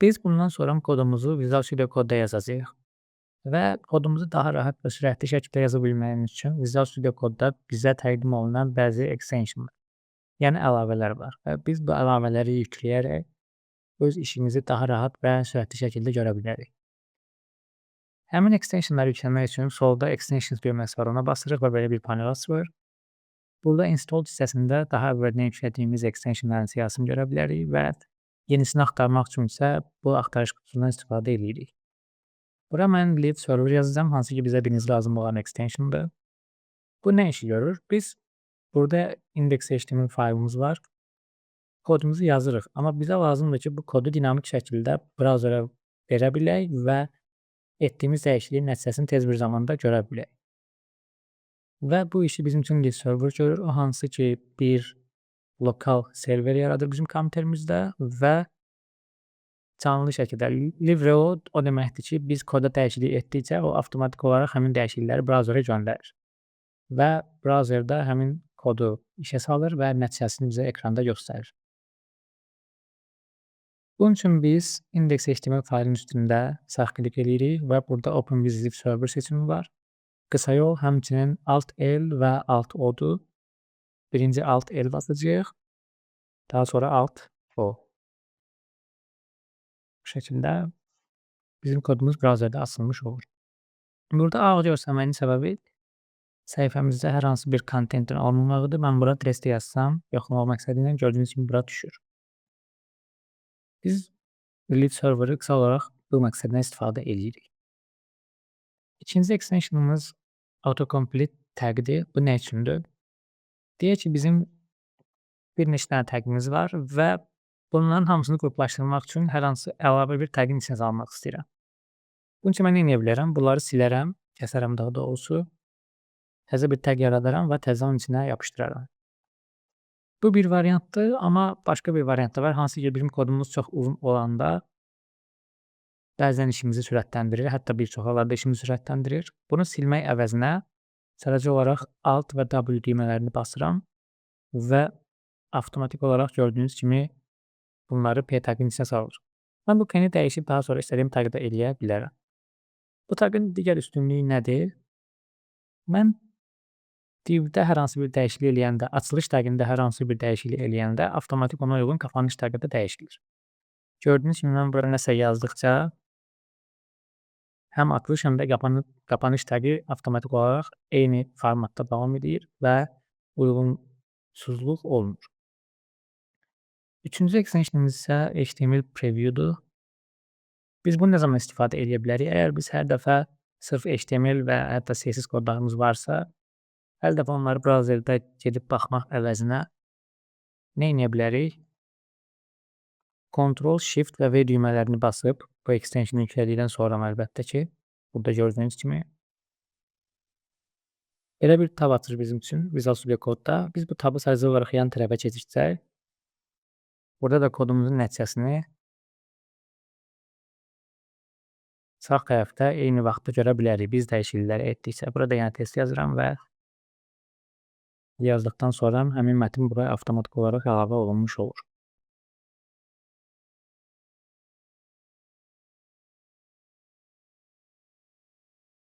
Biz bundan sonra kodumuzu Visual Studio Code'da yazacağıq və kodumuzu daha rahat və sürətli şəkildə yaza bilməyimiz üçün Visual Studio Code'da bizə təqdim olunan bəzi extensionlar, yəni əlavələr var və biz bu əlavələri yükləyərək öz işimizi daha rahat və sürətli şəkildə görə bilərik. Həmin extensionları yükləmək üçün solda Extensions düyməsi var, ona basırıq və belə bir panel açılır. Burada Install hissəsində daha əvvəldən yüklədiyimiz extensionların siyahısını görə bilərik və yenisini axtarmaq üçün isə bu axtarış qutusundan istifadə edirik. Bura mən Live Server yazacağam, hansı ki bizə birinci lazım olan extensiondır. Bu nə işi görür? Biz burada index.html faylımız var. Kodumuzu yazırıq, amma bizə lazımdır ki, bu kodu dinamik şəkildə brauzerə verə bilək və etdiyimiz dəyişikliyin nəticəsini tez bir zamanda görə bilək. Və bu işi bizim üçün Live Server görür. O hansı ki bir lokal server yaradır bizim kompüterimizdə və canlı şəkildə live reload o deməkdir ki, biz koda dəyişiklik etdikcə o avtomatik olaraq həmin dəyişiklikləri brauzerə göndərir. Və brauzerdə həmin kodu işə salır və nəticəsini bizə ekranda göstərir. Bunun üçün biz index.html faylının üstündə sağ klik eləyirik və burada Open with Live Server seçimi var. Qısa yol həmçinin Alt L və Alt O-dur. Birinci Alt L basacağıq. Daha sonra Alt O. Bu şəkildə bizim kodumuz brauzerdə açılmış olur. Burada ağ görsənməyinin səbəbi səhifəmizdə hər hansı bir kontentin olmamağıdır. Mən bura test yazsam, yoxlamaq məqsədi ilə gördüyünüz kimi bura düşür. Biz Live Server'ı qısa olaraq bu məqsədlə istifadə edirik. İkinci extensionımız Autocomplete tag'dir. Bu nə üçündür? Deyək ki, bizim bir neçə dənə tagimiz var və bunların hamısını qruplaşdırmaq üçün hər hansı əlavə bir tagin içinə salmaq istəyirəm. Bunun üçün mən nə edə bilərəm? Bunları silərəm, kəsərəm daha doğrusu. Təzə bir tag yaradaram və təzə onun içinə yapışdıraram. Bu bir variantdır, amma başqa bir variant da var. Hansı ki, bizim kodumuz çox uzun olanda bəzən işimizi sürətləndirir, hətta bir çox hallarda işimizi sürətləndirir. Bunu silmək əvəzinə sadəcə olaraq Alt və W düymələrini basıram və avtomatik olaraq gördüyünüz kimi bunları P tagın içinə salır. Mən bu P-ni dəyişib daha sonra istədiyim tagda eləyə bilərəm. Bu tagın digər üstünlüyü nədir? Mən divdə hər hansı bir dəyişiklik eləyəndə, açılış tagında hər hansı bir dəyişiklik eləyəndə avtomatik ona uyğun kapanış taqı da dəyişilir. Gördüyünüz kimi mən bura nəsə yazdıqca həm açılış, həm də qapanış taqı avtomatik olaraq eyni formatda davam edir və uyğunsuzluq olmur. Üçüncü extensionımız isə HTML Preview'dur. Biz bunu nə zaman istifadə edə bilərik? Əgər biz hər dəfə sırf HTML və hətta CSS kodlarımız varsa, hər dəfə onları brauzerdə gedib baxmaq əvəzinə nə edə bilərik? Ctrl, Shift və V düymələrini basıb bu extensionu yüklədikdən sonra əlbəttə ki, burada gördüyünüz kimi belə bir tab açır bizim üçün Visual Studio Code-da. Biz bu tabı sadəcə olaraq yan tərəfə keçirsək, burada da kodumuzun nəticəsini sağ tərəfdə eyni vaxtda görə bilərik. Biz dəyişiklikləri etdikcə. Burada yenə test yazıram və yazdıqdan sonra həmin mətn buraya avtomatik olaraq əlavə olunmuş olur.